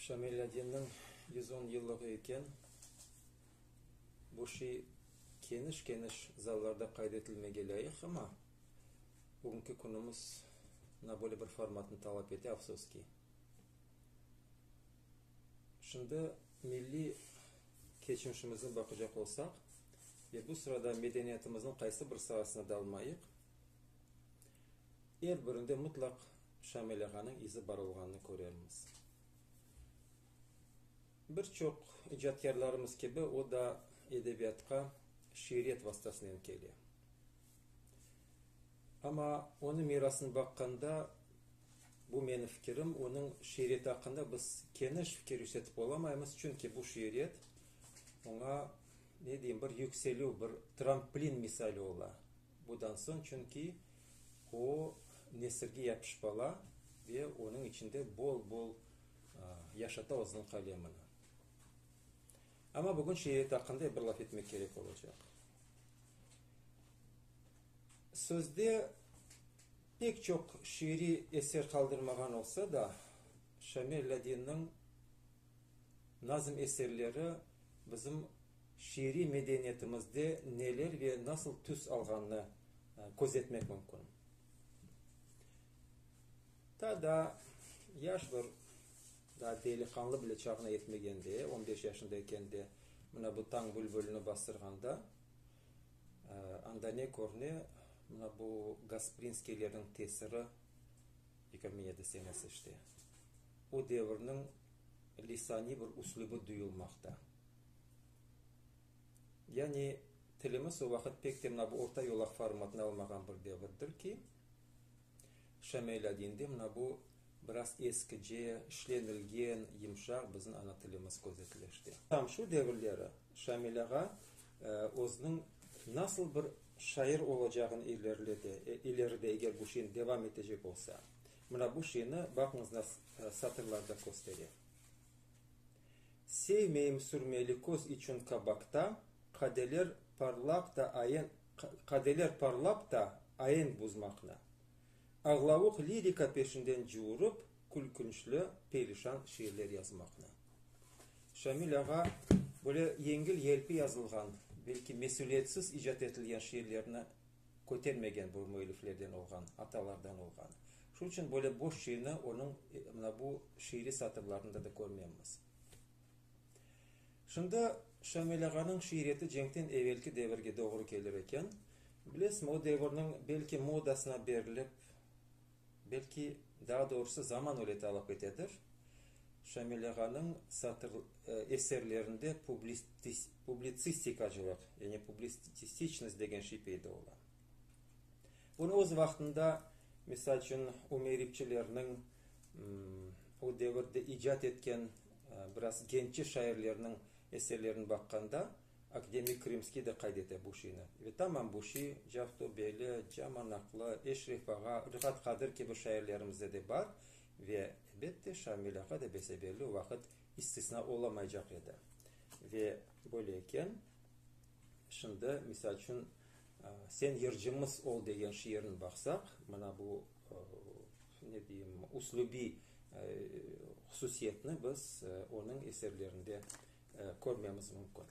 Şamil Ladinniñ 110 yıllığı eken, bu şey keniş-keniş zallarda qayd etilmege lâyıq, amma bugünki künümiz mına böyle bir formatnı talap ete, afsus ki. Şimdi milliy keçmişimizni baqacaq olsaq ve bu sırada medeniyetimizniñ qaysı bir saasına dalmayıq, er birinde mutlaq Şamil ağanıñ izi bar olğanını körermiz. Bir çoq icatkârlarımız kibi o da edebiyatqa şiiriyet vastasınen kele. Amma onıñ mirasını baqqanda, bu menim fikirim, onıñ şiiriyeti aqqında biz keniş fikir yürsetip olamaymız, çünki bu şiiriyet oña, ne deyim, bir yükselüv, bir tramplin misali ola. Budan soñ, çünki o nesirge yapışıp ala ve onıñ içinde bol-bol yaşata özüniñ qalemini. Amma bugün şiiriyet aqqında bir laf etmek kerek olacaq. Sözde pek çoq şiiriy eser qaldırmağan olsa da, Şamil Ladinniñ nazm eserleri bizim şiiriy medeniyetimizde neler ve nasıl tüs alğanını közetmek mümkün. Ta daa yaş bir, daa deliqanlı bile çağına yetmegende, on beş yaşında ekende, mına bu Tañ bülbülini bastırğanda, Anda ne körüne, mına bu Gasprinskiylerniñ tesiri, 27 senesi işte, o devirniñ lisaniy bir üslübi duyulmaqta. Yani tilimiz o vaqıt pek de mına bu orta yolaq formatını almağan bir devirdir ki, Şamil Adinde mına bu biraz eskice, işlenilgen, yımşaq bizim ana tilimiz közetile işte. Tam şu devirleri Şamil ağa özüniñ nasıl bir şair olacağını ilerilete, ileride eger bu şeyni devam etecek olsa, mına bu şeyni baqıñız nas satırlarda köstere. Sevmeyim sürmeli köz içün kabakta, qadeler parlaq da aen, qadeler parlap da aenk buzmaqnı. Ağlavuq lirika peşinden cuvurıp, külkünçli, perişan şiirler yazmaqnı. Şamil ağa böyle yengil-yelpi yazılğan, belki mesüliyetsiz icat etilgen şiirlerni kötermegen bir müelliflerden olğan, atalardan olğan. Şunıñ içün böyle boş şeyni onıñ mına bu şiiriy satırlarında da körmemiz. Şimdi Şamil ağanıñ şiiriyeti cenkten evelki devirge doğru kelir eken. Bilesizmi, o devirniñ belki modasına berilip, belki, daa doğrusı, zaman öyle talap etedir, Şamil ağanıñ satır eserlerinde publitsistikacılıq, yani publitsistiçnost degen şey peyda ola. Bunı öz vaqtında, misal içün, umeripçilerniñ o devirde icat etken biraz genççe şairlerniñ eserlerini baqqanda, akademik Krımskiy de qayd ete bu şeyni. Ve tamam bu şey Cavtobeli, Camanaqlı, Eşref ağa, Rıfat Qadır kibi şairlerimizde de bar ve, elbette, Şamil ağa da bese-belli o vaqıt istisna olamaycaq edi. Ve böyle eken, şimdi, misal içün, Sen yırcımız ol degen şiirini baqsaq, mına bu, ne deyim, üslübiy hususiyetni biz onıñ eserlerinde körmemiz mümkün.